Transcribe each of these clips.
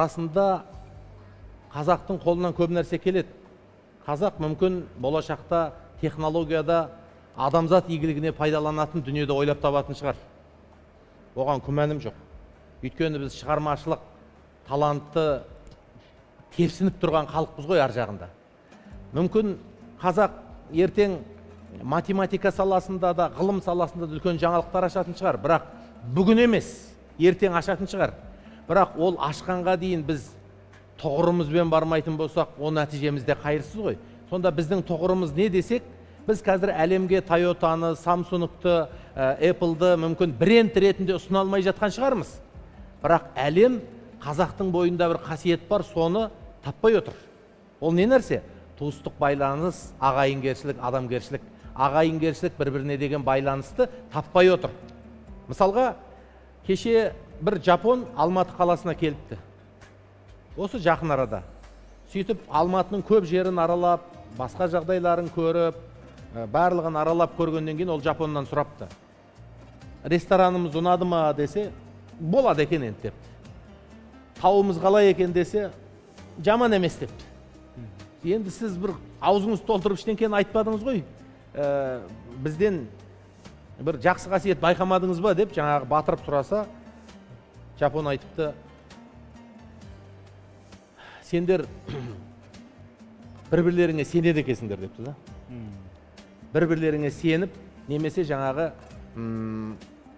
Расында қазақтың қолынан көп нәрсе келеді. Қазақ мүмкін болашақта технологияда адамзат игілігіне пайдаланатын дүниеде ойлап табатын шығар. Оған күмәнім жоқ. Өйткені біз шығармашылық талантты тепсініп тұрған халықпыз ғой ар жағында. Мүмкін қазақ ертең математика саласында да, ғылым саласында да үлкен жаңалықтар ашатын шығар. Бірақ бүгін емес, ертең ашатын шығар. Бірақ ол ашқанға дейін біз тұғырымызбен бармайтын болсақ, ол нәтижеміз де қайырсыз ғой. Сонда біздің тұғырымыз не десек, біз қазір әлемге Тойотаны, Самсунгты, Apple'ды мүмкін бренд ретінде ұсына алмай жатқан шығармыз. Бірақ әлем қазақтың бойында бір қасиет бар, соны таппай отыр. Ол не нәрсе? Туыстық байланыс, ағайынгершілік, адамгершілік. Ағайынгершілік бір-біріне деген байланысты таппай отыр. Мысалға, кеше бір жапон Алматы қаласына келіпті. Осы жақын арада. Сөйтіп Алматының көп жерін аралап, басқа жағдайларын көріп, барлығын аралап көргеннен кейін ол жапоннан сұрапты. Ресторанымыз ұнады ма десе, болады екен енді депті. Тауымыз қалай екен десе, жаман емес депті. Енді сіз бір аузыңызды толтырып ештеңкені айтпадыңыз ғой. Бізден бір жақсы қасиет байқамадыңыз ба деп жаңағы батырып сұраса, жапон айтыпты: сендер бір-бірлеріңе сенеді екенсіңдер депті да. Бір-бірлеріңе сеніп, немесе жаңағы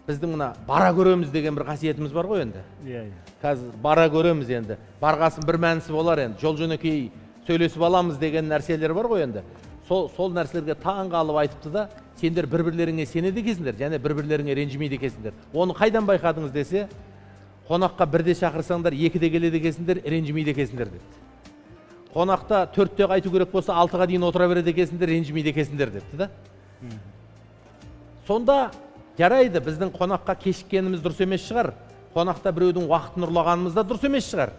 біздің мына бара көреміз деген бір қасиетіміз бар ғой енді. Иә, иә. Қазір бара көреміз енді. Барғасын бір мәнісі болар енді. Жол жөнекей сөйлесіп аламыз деген нәрселер бар ғой енді. Сол нәрселерге таң қалып айтыпты да, сендер бір-бірлеріңе сенеді екенсіңдер, және бір-бірлеріңе ренжімейді екенсіңдер. Оны қайдан байқадыңыз десе, қонаққа бірде шақырсаңдар, екіде келеді екенсіңдер, ренжімейді екенсіңдер депті. Қонақта 4-те қайту керек болса, 6-ға дейін отыра береді екенсіңдер, ренжімейді екенсіңдер депті да. Сонда жарайды, біздің қонаққа кешіккеніміз дұрыс емес шығар. Қонақта біреудің уақытын ұрлағанымыз да дұрыс емес шығар.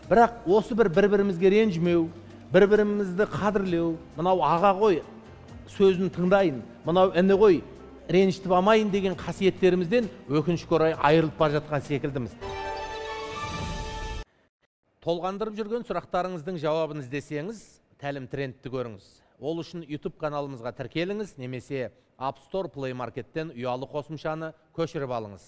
Бірақ осы бір-бірімізге ренжімеу, бір-бірімізді қадірлеу, мынау аға ғой, сөзін тыңдайын, мынау іні ғой, ренжітіп алмайын деген қасиеттерімізден өкінішке орай айырылып бара жатқан секілдіміз. Толғандырып жүрген сұрақтарыңыздың жауабын іздесеңіз, Тәлім Трендті көріңіз. Ол үшін YouTube каналымызға тіркеліңіз, немесе App Store, Play Market'тен ұялы қосымшаны көшіріп алыңыз.